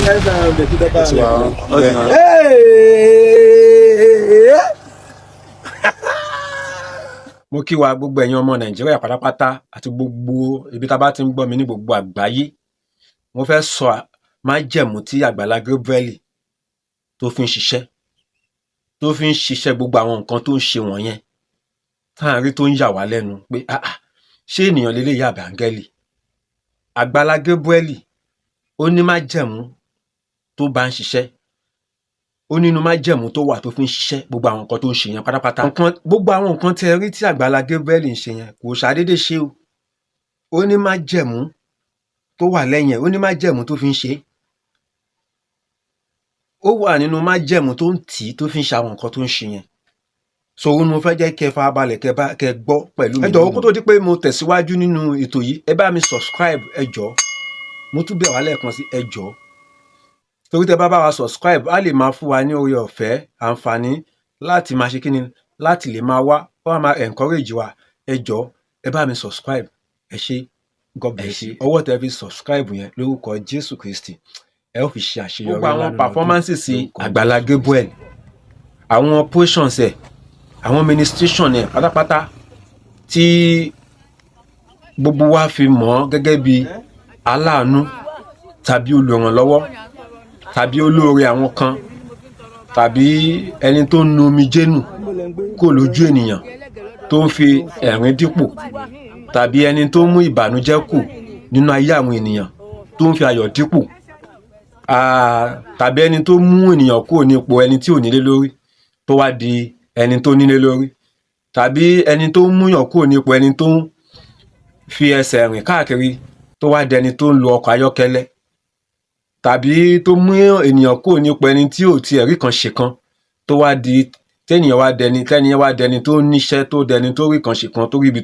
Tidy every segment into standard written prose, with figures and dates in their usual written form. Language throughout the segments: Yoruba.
Ó ti wà on. Mo kí wa, gbogbo ẹ̀yin ọmọ Nàìjíríà pátápátá àti gbogbo ibi tá a bá ti ń gbọ́ mi ní gbogbo àgbáyé. Mo fẹ́ sọ májẹ̀mú tí Àgbàlá Gabriel tó fi ń ṣiṣẹ́, gbogbo àwọn nǹkan tó ń ṣe wọ̀nyẹn tá à ń rí, tó ń yà wá lẹ́nu pé, "Ah ah, ṣé ènìyàn leléyìí àbí áńgẹ́lì?" Àgbàlá Gabriel, ó ní májẹ̀mú tó bá ń ṣiṣẹ́. Ó nínú májẹ̀mú tó wà tó fi ń ṣiṣẹ́, gbogbo àwọn nǹkan tó ń ṣe yẹn pátápátá. Gbogbo àwọn nǹkan tẹ́ ẹ rí tí Àgbàlá Gabriel ń ṣe yẹn, kò ṣàdédé ṣe o. Ó ní májẹ̀mú tó wà lẹ́yìn ẹ̀, ó ní májẹ̀mú tó fi ń ṣe é. Ó wà nínú májẹ̀mú tó ń tì í tó fi ń ṣe àwọn nǹkan tó ń ṣe yẹn. So òun ni mo fẹ́ jẹ́ kẹ́ ẹ farabalẹ̀, kẹ́ ẹ bá kẹ́ ẹ gbọ́ pẹ̀lú mi. Ẹ jọ̀wọ́, kó tó di pé mo tẹ̀síwájú nínú ètò yìí, ẹ bá mi subscribe. Ẹ jọ̀ọ́, mo tún bẹ̀ wá lẹ́ẹ̀kan sí, ẹ jọ̀ọ́, torí tẹ́ bá bá wa subscribe, á lè máa fún wa ní oore ọ̀fẹ́, àǹfààní láti máa ṣe kíni, láti lè máa wá wá máa encourage wa. Ẹ jọ̀ọ́, ẹ bá mi subscribe. Ẹ ṣé, God bless you. Ọwọ́ tẹ́ fi subscribe yẹn, lórúkọ Jésù Kristi, ẹ ó fi ṣe àṣeyọrí. Gbogbo àwọn performances Àgbàlá Gabriel, àwọn operations ẹ̀, àwọn ministration ẹ̀ pátápátá tí gbogbo wa fi mọ̀ ọ́ gẹ́gẹ́ bí aláàánú tàbí olùrànlọ́wọ́ tàbí olóore àwọn kan tàbí ẹni tó ń nu omijé nù kó lójú ènìyàn, tó ń fi ẹ̀rín dípò, tàbí ẹni tó ń mú ìbànújẹ́ kù nínú ayé àwọn ènìyàn, tó ń fi ayọ̀ dípò, tàbí ẹni tó mú ènìyàn kúrò ní ipò ẹni tí ò nílé lórí tó wá di ẹni tó nílé lórí, tàbí ẹni tó ń múyàn kúrò ní ipò ẹni tó ń fi ẹsẹ̀ rìn káàkiri tó wá dẹni tó ń lo ọkọ̀ ayọ́kẹ́lẹ́, tàbí tó mú ènìyàn kúrò ní ipò ẹni tí ò tiẹ̀ rí kan ṣe kan tó wá di tẹ́nìyàn wá dẹni tẹ́nìyàn wá dẹni tó níṣẹ́, tó dẹni tó rí kan ṣe kan, tó rí ibi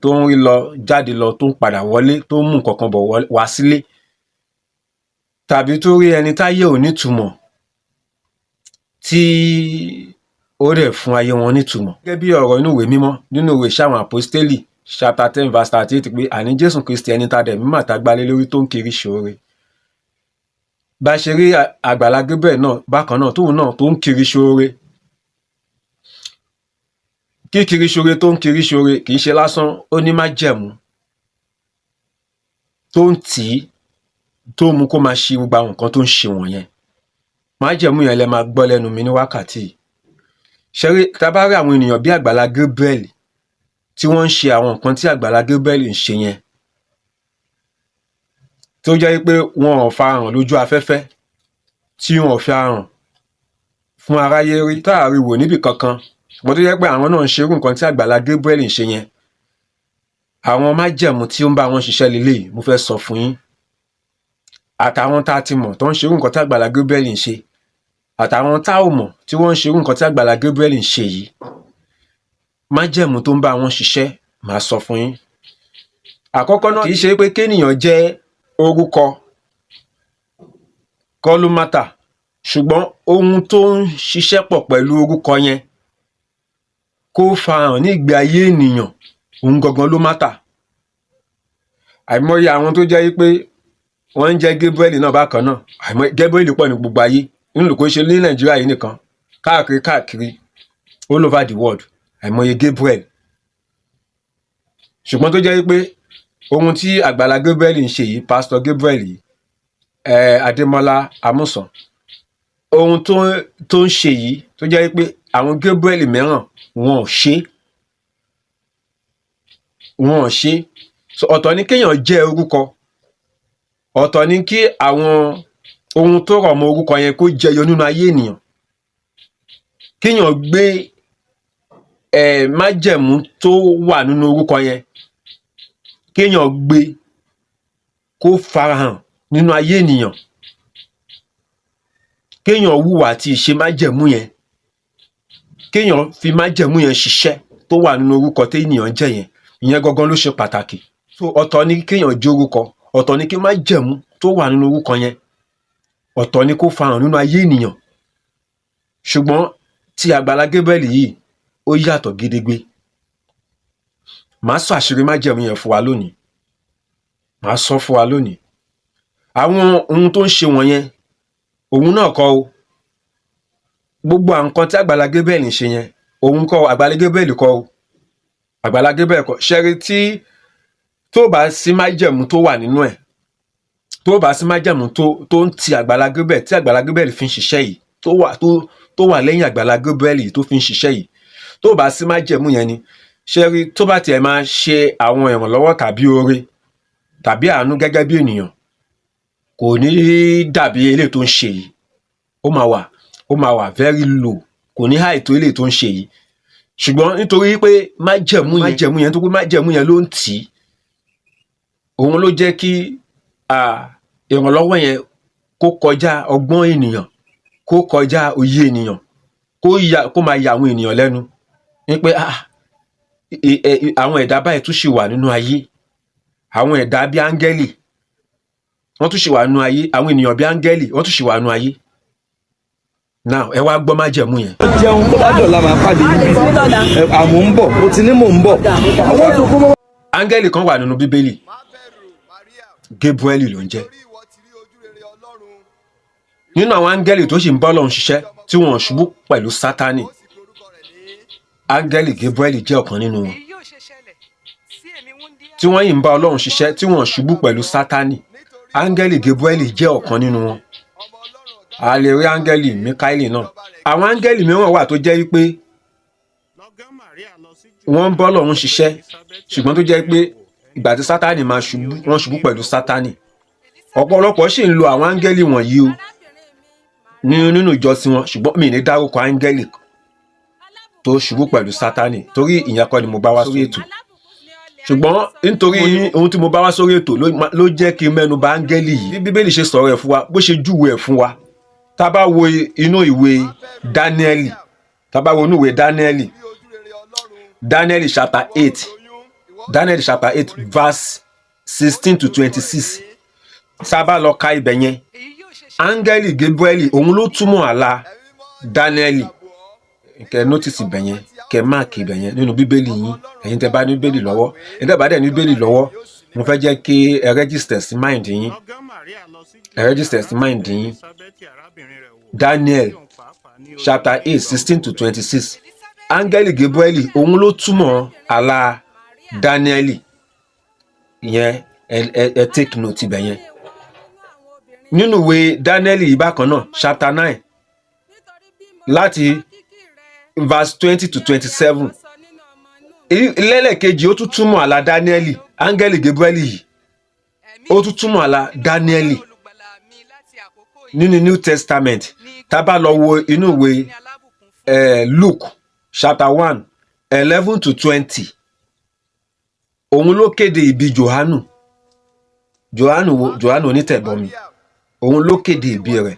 tó ń rí lọ, jáde lọ, tó ń padà wọlé, tó ń mú nǹkan kan bọ̀ wá sílé, tàbí tó rí ẹni táyé ò nítumọ̀ tí ó dẹ̀ fún ayé wọn nítumọ̀. Gẹ́gẹ́ bí ọ̀rọ̀ inú ìwé mímọ́, nínú ìwé Iṣẹ́ Àwọn Àpọ́stélì, chapter 10 verse 38, pé àní Jésù Kristi, ẹni tá a dẹ̀ mímọ̀ tá a gbálé lórí, tó ń kiri ṣoore. Bá a ṣe rí Àgbàlá Gabriel náà bákan náà, tóun náà tó ń kiri ṣoore, kíkiri ṣoore tó ń kiri ṣoore kì í ṣe lásán. Ó ní májẹ̀mú tó ń tì í, tó mú kó máa ṣe gbogbo àwọn nǹkan tó ń ṣe wọ̀nyẹn. Májẹ̀mú yẹn lẹ máa gbọ́ lẹ́nu mi ní wákàtí yìí. Ṣé rí, tá a bá rí àwọn ènìyàn bí Àgbàlá Gabriel tí wọ́n ń ṣe àwọn nǹkan tí Àgbàlá Gabriel ń ṣe yẹn, tó jẹ́ pé wọn ò farahàn lójú afẹ́fẹ́, tí wọn ò fi hàn fún aráyé rí, tá a rí wò níbì kankan, ṣùgbọ́n tó jẹ́ pé àwọn náà ń ṣerú nǹkan tí Àgbàlá Gabriel ń ṣe yẹn, àwọn májẹ̀mú tí ó ń bá wọn ṣiṣẹ́ leléyìí mo fẹ́ sọ fún yín. Àtàwọn tá a ti mọ̀ tó ń ṣerú nǹkan tí Àgbàlá Gabriel ń ṣe, àtàwọn tá ò mọ̀ tí wọ́n ń ṣerú nǹkan tí Àgbàlá Gabriel ń ṣe yìí, májẹ̀mú tó ń bá wọn ṣiṣẹ́, màá sọ fún yín. Àkọ́kọ́ náà, kì í ṣe pé kéèyàn jẹ́ orúkọ kọ́ ló matter, ṣùgbọ́n ohun tó ń ṣiṣẹ́ pọ̀ pẹ̀lú orúkọ yẹn, kó farahàn ní ìgbé ayé ènìyàn, òun gangan ló matter. Àìmọye àwọn tó jẹ́ wípé wọ́n ń jẹ́ Gabriel náà bákan náà. Àìmọye Gabriel pọ̀ ní gbogbo ayé nínú, kò ṣe ní Nàìjíríà yìí nìkan, káàkiri káàkiri, all over the world, àìmọye Gabriel, ṣùgbọ́n tó jẹ́ wípé ohun tí Àgbàlá Gabriel ń ṣe yìí, Pastor Gabriel yìí, Adémọ́lá Amúsàn, ohun tó ń ṣe yìí, tó jẹ́ wípé àwọn Gabriel mìíràn wọn ò ṣe, wọn ò ṣe. So ọ̀tọ̀ ni kéèyàn jẹ́ orúkọ, ọ̀tọ̀ ni kí àwọn ohun tó rọ̀ mọ́ orúkọ yẹn kó jẹyọ nínú ayé ènìyàn, kéèyàn gbé májẹ̀mú tó wà nínú orúkọ yẹn, kéèyàn gbé kó farahàn nínú ayé ènìyàn, kéèyàn hùwà àti ìṣe májẹ̀mú yẹn, kéèyàn fi májẹ̀mú yẹn ṣiṣẹ́ tó wà nínú orúkọ téèyàn jẹ́ yẹn. Ìyẹn gangan ló ṣe pàtàkì. So ọ̀tọ̀ ni kéèyàn jẹ́ orúkọ, ọ̀tọ̀ ni kí májẹ̀mú tó wà nínú orúkọ yẹn, ọ̀tọ̀ ni kó farahàn nínú ayé ènìyàn. Ṣùgbọ́n tí Àgbàlá Gabriel yìí, ó yàtọ̀ gédégbé. Màá sọ àṣírí májẹ̀mú yẹn fún wa lónìí, màá sọ fún wa lónìí. Àwọn ohun tó ń ṣe wọ̀nyẹn. Òun náà kọ́ o. Gbogbo àwọn nǹkan tí Àgbàlá Gabriel ń ṣe yẹn, òun kọ́ o. Àgbàlá Gabriel kọ́ o, Àgbàlá Gabriel kọ́. Ṣẹ́rí, tí tó bá sí májẹ̀mú tó wà nínú ẹ̀, tó bá sí májẹ̀mú tó ń ti Àgbàlá Gabriel, tí Àgbàlá Gabriel fi ń ṣiṣẹ́ yìí, tó wà lẹ́yìn Àgbàlá Gabriel yìí tó fi ń ṣiṣẹ́ yìí, tó bá sí májẹ̀mú yẹn ni, ṣẹ́rí, tó bá tiẹ̀ máa ṣe àwọn ìrànlọ́wọ́ tàbí oore tàbí àánú gẹ́gẹ́ bí ènìyàn, kò ní dàbí eléyìí tó ń ṣe yìí. Ó máa wà very low, kò ní high tó eléyìí tó ń ṣe yìí. Ṣùgbọ́n nítorí pé májẹ̀mú yẹn, tó pé májẹ̀mú yẹn ló ń tì í, òun ló jẹ́ kí ìrànlọ́wọ́ yẹn kó kọjá ọgbọ́n ènìyàn, kó kọjá òye ènìyàn, kó máa ya àwọn ènìyàn lẹ́nu ní pé ah, àwọn ẹ̀dá báyìí tún ṣì wà nínú ayé, àwọn ẹ̀dá bíi áńgẹ́lì wọ́n tún ṣì wà nínú ayé, àwọn ènìyàn bíi áńgẹ́lì wọ́n tún ṣì wà nínú ayé. Now, ẹ wá gbọ́ májẹ̀mú yẹn. Jẹun, tó bá dọ̀la, máa pàdé níbí. Àmọ́ ń bọ̀, mo ti ní mò ń bọ̀. Áńgẹ́lì kan wà nínú Bíbélì, Gabriel ló ń jẹ́. Nínú àwọn áńgẹ́lì tó sì ń bá Ọlọ́run ṣiṣẹ́, tí wọ́n ṣubú pẹ̀lú Sátánì, áńgẹ́lì Gabriel jẹ́ ọ̀kan nínú wọn tí wọ́n yìí ń bá Ọlọ́run ṣiṣẹ́, tí wọ́n ṣubú pẹ̀lú Sátánì. Áńgẹ́lì Gabriel jẹ́ ọ̀kan nínú wọn. A lè rí áńgẹ́lì Míkáélì náà. Àwọn áńgẹ́lì mìíràn wà tó jẹ́ wípé wọ́n ń bá Ọlọ́run ṣiṣẹ́, ṣùgbọ́n tó jẹ́ pé ìgbà tí Sátánì máa ṣubú, wọ́n ṣubú pẹ̀lú Sátánì. Ọ̀pọ̀lọpọ̀ sì ń lo àwọn áńgẹ́lì wọ̀nyí o nínú ìjọsìn wọn, ṣùgbọ́n mi ní dárúkọ áńgẹ́lì tó ṣubú pẹ̀lú Sátánì, torí ìyẹn kọ́ ni mo bá wá sórí ètò. Ṣùgbọ́n nítorí ohun tí mo bá wá sórí ètò ló jẹ́ kí n mẹ́nu bà áńgẹ́lì yìí, bí Bíbélì ṣe sọ̀rọ̀ ẹ̀ fún wa, bó ṣe júwe ẹ̀ fún wa. Tá a bá wo inú ìwé Dáníẹ́lì, tá a bá wo inú ìwé Dáníẹ́lì, Daniel chapter 8, Daniel chapter 8 verse 16 to 26, tá a bá lọ ka ibẹ̀ yẹn, áńgẹ́lì Gabriel, òun ló túmọ̀ àlá Dáníẹ́lì. Kẹ notice ibẹ̀ yẹn, kẹ mark ibẹ̀ yẹn nínú Bíbélì yín. Ẹ̀yin tẹ́ bá ní Bíbélì lọ́wọ́, ẹ̀yin tẹ́ bá dẹ̀ ní Bíbélì lọ́wọ́, mo fẹ́ jẹ́ kí ẹ register sí mind yín, ẹ register sí mind yín. Daniel chapter 8, 16 to 26, áńgẹ́lì Gabriel, òun ló túmọ̀ àlá Dáníẹ́lì ìyẹn. Ẹ take note ibẹ̀ yẹn. Nínú ìwé Dáníẹ́lì yìí bákan náà, chapter 9, láti verse 20 to 27, lẹ́lẹ̀kejì, ó tún túmọ̀ àlá Dáníẹ́lì. Áńgẹ́lì Gabriel yìí, ó tún túmọ̀ àlá Dáníẹ́lì. Nínú New Testament, tá a bá lọ wo inú ìwé Luke chapter 1, 11 to 20, òun ló kéde ìbí Jòhánù. Jòhánù wo? Jòhánù onítẹ̀bọmi, òun ló kéde ìbí rẹ̀.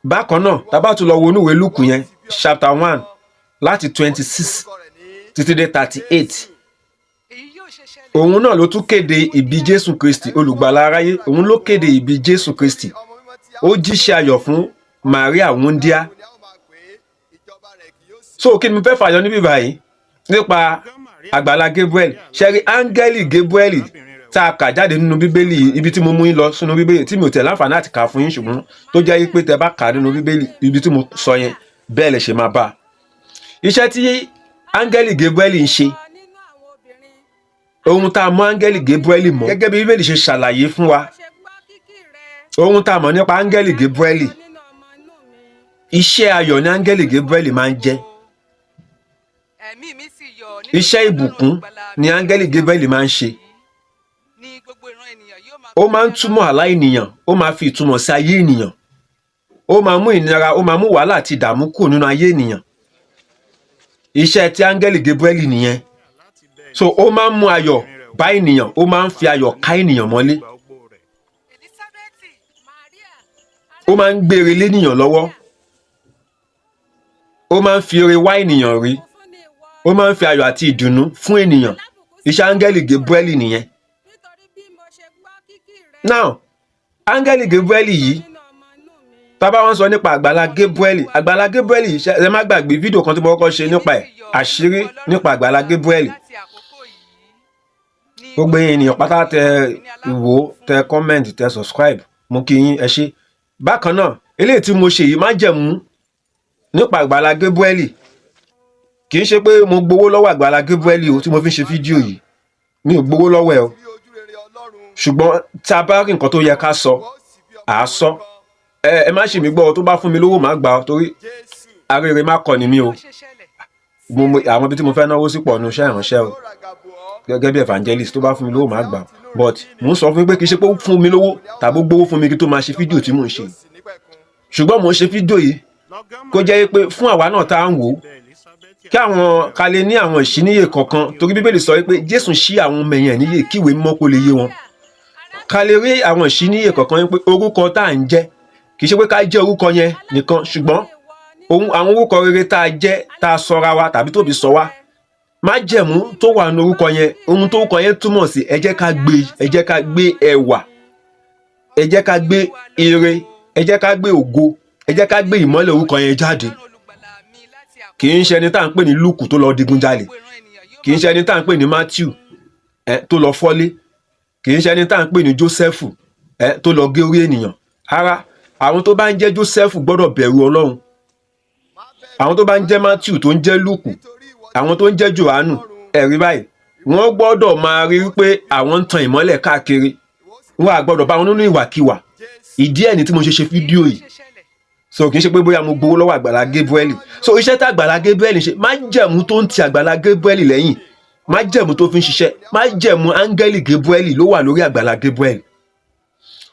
Bákan náà, tá a bá tún lọ wo inú ìwé Luke yẹn, chapter 1, láti 26 títí dé 38, òun náà ló tún kéde ìbí Jésù Kristi, olùgbàlà aráyé. Òun ló kéde ìbí Jésù Kristi, ó jíṣẹ́ ayọ̀ fún Maria wúndíá. So kí ni mo fẹ́ fàyọ níbí báyìí nípa Àgbàlá Gabriel? Ṣẹ́rí, áńgẹ́lì Gabriel tá a kà jáde nínú Bíbélì, ibi tí mo mú yín lọ sínú Bíbélì, tí mi ò tẹ̀ láǹfààní àti kà fún yín, ṣùgbọ́n tó jẹ́ pé tẹ bá kà nínú Bíbélì, ibi tí mo sọ yẹn, bẹ́ẹ̀ lè ṣe máa bá a. Iṣẹ́ tí áńgẹ́lì Gabriel ń ṣe, ohun tá a mọ̀ áńgẹ́lì Gabriel mọ̀, gẹ́gẹ́ bí Bíbélì ṣe ṣàlàyé fún wa, ohun tá a mọ̀ nípa áńgẹ́lì Gabriel, iṣẹ́ ayọ̀ ní áńgẹ́lì Gabriel máa ń jẹ́, iṣẹ́ ìbùkún ni áńgẹ́lì Gabriel máa ń ṣe. Ó máa ń túmọ̀ àlá ènìyàn, ó máa fi ìtumọ̀ sí ayé ènìyàn, ó máa mú ìnira, ó máa mú wàhálà àti ìdààmú kúrò nínú ayé ènìyàn. Iṣẹ́ tí áńgẹ́lì Gabriel nìyẹn. So ó máa ń mú ayọ̀ bá ènìyàn, ó máa ń fi ayọ̀ ká ènìyàn mọ́lé, ó máa ń gbére lénìyàn lọ́wọ́, ó máa ń fi ire wá ènìyàn rí, ó máa ń fi ayọ̀ àti ìdùnnú fún ènìyàn. Iṣẹ́ áńgẹ́lì Gabriel nìyẹn. Now, áńgẹ́lì Gabriel yìí, tá bá wọ́n sọ nípa Àgbàlá Gabriel, Àgbàlá Gabriel yìí, ẹ má gbàgbé fídíò kan tí mo kọ́kọ́ ṣe nípa ẹ̀, àṣírí nípa Àgbàlá Gabriel. Gbogbo ènìyàn pátá tẹ wò, tẹ comment, tẹ subscribe, mo kí yín, ẹ ṣé. Bákan náà, eléyìí tí mo ṣe yìí, májẹ̀mú nípa Àgbàlá Gabriel, kì í ṣe pé mo gbowó lọ́wọ́ Àgbàlá Gabriel o. Tí mo fi ń ṣe fídíò yìí, mi ò gbowó lọ́wọ́ ẹ o, ṣùgbọ́n tí a bá rí nǹkan tó yẹ ká sọ, à á sọ. Ẹ má ṣì mí gbọ́ ọ, tó bá fún mi lówó, má gbà ọ, torí arére má kọ ni mí o. Àwọn ibi tí mo fẹ́ náwó sí pọ̀ nu iṣẹ́ ìránṣẹ́ o gẹ́gẹ́ bí evangelist. Tó bá fún mi lówó, má gbà, but mò ń sọ fún yín pé kì í ṣe pé ó fún mi lówó tàbí ó gbowó fún mi kí tó máa ṣe fídíò tí mò ń ṣe, ṣùgbọ́n mò ń ṣe fídíò yìí kó jẹ́ pé fún àwa náà tá à ń wò ó, kí àwọn ká lè ní àwọn ìṣíníyè kọ̀ọ̀kan, torí Bíbélì sọ pé Jésù ṣí àwọn ọmọ ẹ̀yìn ẹ̀ níyè kí ìwé mímọ́ kó lè yé wọn, ká lè rí àwọn ìṣíníyè kọ̀ọ̀kan pé orúkọ tá à ń jẹ́, kì í ṣe pé ká jẹ́ orúkọ yẹn nìkan, ṣùgbọ́n ohun àwọn orúkọ rere tá a jẹ́, tá a sọra wa tàbí tóbi sọ wá, májẹ̀mú tó wà ní orúkọ yẹn, ohun tó orúkọ yẹn túmọ̀ sí, ẹ jẹ́ ká gbé, ẹ jẹ́ ká gbé ẹwà, ẹ jẹ́ ká gbé ire, ẹ jẹ́ ká gbé ògo, ẹ jẹ́ ká gbé ìmọ́lẹ̀ orúkọ yẹn jáde. Kì í ṣe ẹni tá à ń pè ní Lúùkù tó lọ digunjalè, kì í ṣe ẹni tá à ń pè ní Matthew tó lọ fọ́lé, kì í ṣe ẹni tá à ń pè ní Jósẹ́fù tó lọ gé orí ènìyàn rárá. Àwọn tó bá ń jẹ́ Jósẹ́fù gbọ́dọ̀ bẹ̀rù Ọlọ́run. Àwọn tó bá ń jẹ́ Matthew, tó ń jẹ́ Lúùkù, àwọn tó ń jẹ́ Jòhánù, ẹ̀rí báyìí, wọ́n gbọ́dọ̀ máa rí wípé àwọn ń tan ìmọ́lẹ̀ káàkiri. Wọn à gbọ́dọ̀ bá wọn nínú ìwàkiwà. Ìdí ẹ̀ ní tí mo ṣe ṣe fídíò yìí. So kì í ṣe pé bóyá mo gbowó lọ́wọ́ Àgbàlá Gabriel. So iṣẹ́ tí Àgbàlá Gabriel ṣe, májẹ̀mú tó ń ti Àgbàlá Gabriel lẹ́yìn, májẹ̀mú tó fi ń ṣiṣẹ́, májẹ̀mú áńgẹ́lì Gabriel ló wà lórí Àgbàlá Gabriel.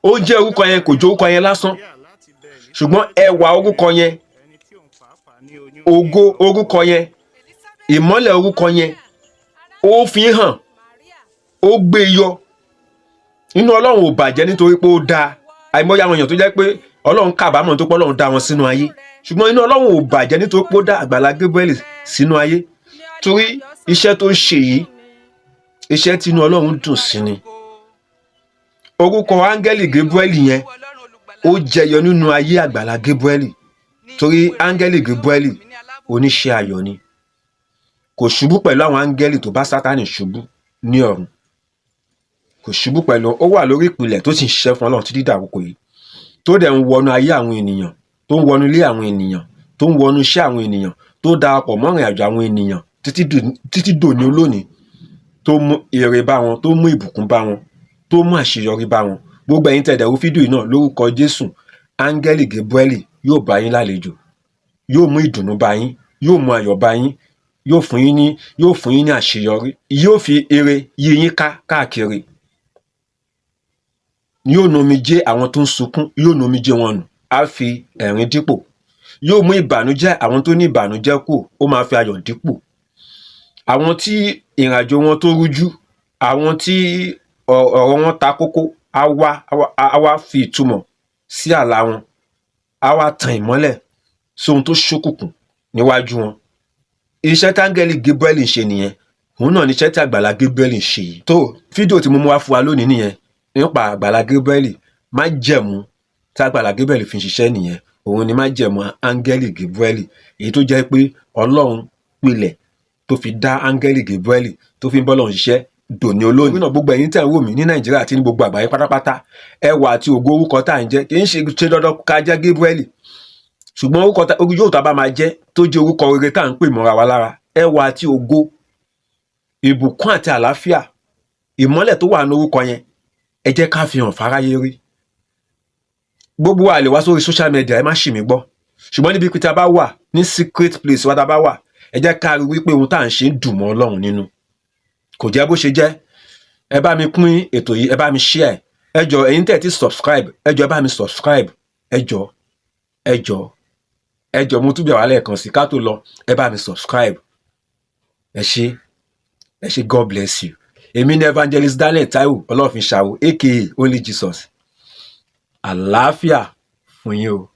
Ó jẹ́ orúkọ yẹn, kò jẹ́ orúkọ yẹn lásán, ṣùgbọ́n ẹwà orúkọ yẹn, ògo orúkọ yẹn, ìmọ́lẹ̀ orúkọ yẹn, ó fi hàn, ó gbé yọ. Inú Ọlọ́run ò bàjẹ́ nítorí pé ó dáa. Àìmọye àwọn èèyàn tó jẹ́ pé Ọlọ́run kábàámọ̀ tó pé Ọlọ́run dá wọn sínú ayé, ṣùgbọ́n inú Ọlọ́run ò bàjẹ́ nítorí pé ó dá Àgbàlá Gabriel sínú ayé, torí iṣẹ́ tó ń ṣe yìí, iṣẹ́ tí inú Ọlọ́run dùn sí ni. Orúkọ áńgẹ́lì Gabriel yẹn, ó jẹyọ nínú ayé Àgbàlá Gabriel, torí áńgẹ́lì Gabriel oníṣẹ́ ayọ̀ ni. Kò ṣubú pẹ̀lú àwọn áńgẹ́lì tó bá Sátánì ṣubú ní ọ̀run, kò ṣubú pẹ̀lú. Ó wà lórí ìpìlẹ̀ tó sì ń ṣiṣẹ́ fún Ọlọ́run títí dàkókò yìí, tó dẹ̀ ń wọnú ayé àwọn ènìyàn, tó ń wọnú ilé àwọn ènìyàn, tó ń wọnú iṣẹ́ àwọn ènìyàn, tó darapọ̀ mọ́ ìrìn àjò àwọn ènìyàn títí dòní olónìí, tó mú ire bá wọn, tó mú ìbùkún bá wọn, tó mú àṣeyọrí bá wọn. Gbogbo ẹ̀yin tẹ́ dẹ̀ wo fídíò yìí náà, lórúkọ Jésù, áńgẹ́lì Gabriel yóò bá yín lálejò, yóò mú ìdùnnú bá yín, yóò mú ayọ̀ bá yín, yóò fún yín ní àṣeyọrí, yóò fi ire yí yín ká káàkiri, yóò nu omijé àwọn tó ń sunkún, yóò nu omijé wọn nù, á fi ẹ̀rín dípò, yóò mú ìbànújẹ́ àwọn tó ní ìbànújẹ́ kù, ó máa fi ayọ̀ dípò. Àwọn tí ìrìnàjò wọn tó rújú, àwọn tí ọ̀rọ̀ wọn ta kókó, á wá fi ìtumọ̀ sí àlá wọn, á wá tan ìmọ́lẹ̀ sóhun tó ṣókùnkùn níwájú wọn. Iṣẹ́ táńgẹ́lì Gabriel ń ṣe nìyẹn. Òun náà níṣẹ́ tí Àgbàlá Gabriel ń ṣe yìí. Tó fídíò tí mo mú wá fún wa lónìí nìyẹn nípa Àgbàlá Gabriel. Májẹ̀mú tí Àgbàlá Gabriel fi ń ṣiṣẹ́ nìyẹn. Òun ni májẹ̀mú áńgẹ́lì Gabriel, èyí tó jẹ́ pé Ọlọ́run pilẹ̀ tó fi dá áńgẹ́lì Gabriel, tó fi ń bọ́ Ọlọ́run ṣiṣẹ́ dòní olónìí náà. Gbogbo ẹ̀yin tẹ́ ń wò mí ní Nàìjíríà àti ní gbogbo àgbáyé pátápátá, ẹwà àti ògo orúkọ tá à ń jẹ́, kì í ṣe dandan ká jẹ́ Gabriel, ṣùgbọ́n orúkọ yóò tá a bá máa jẹ́, tó jẹ́ orúkọ rere tá à ń pè mọ́ra wa lára, ẹwà àti ògo, ìbùkún àti àlàáfíà, ìmọ́lẹ̀ tó wà ní orúkọ yẹn, ẹ jẹ́ ká fi hàn fáráyé rí. Gbogbo wa lè wá sórí social media, ẹ má ṣì mí gbọ́, ṣùgbọ́n níbi tí a bá wà, ní secret place wa tá a bá wà, ẹ jẹ́ ká rí wípé ohun tá à ń ṣe ń dùn mọ́ Ọlọ́run nínú. Kò jẹ́ bó ṣe jẹ́. Ẹ bá mi pín ètò yìí, ẹ bá mi share. Ẹ jọ̀ọ́, ẹ̀yin tẹ́ ẹ ti subscribe, ẹ jọ̀ọ́, ẹ bá mi subscribe. Ẹ jọ̀ọ́, ẹ jọ̀ọ́, ẹ jọ̀ọ́, mo tún bẹ̀ wá lẹ́ẹ̀kan sí ká tó lọ, ẹ bá mi subscribe. Ẹ ṣé, ẹ ṣé, God bless you. Èmi ní Evangelist Daniel Taiwo Ọlọ́fin Ṣàwò, aka Only Jesus. Àlàáfíà fún yín o.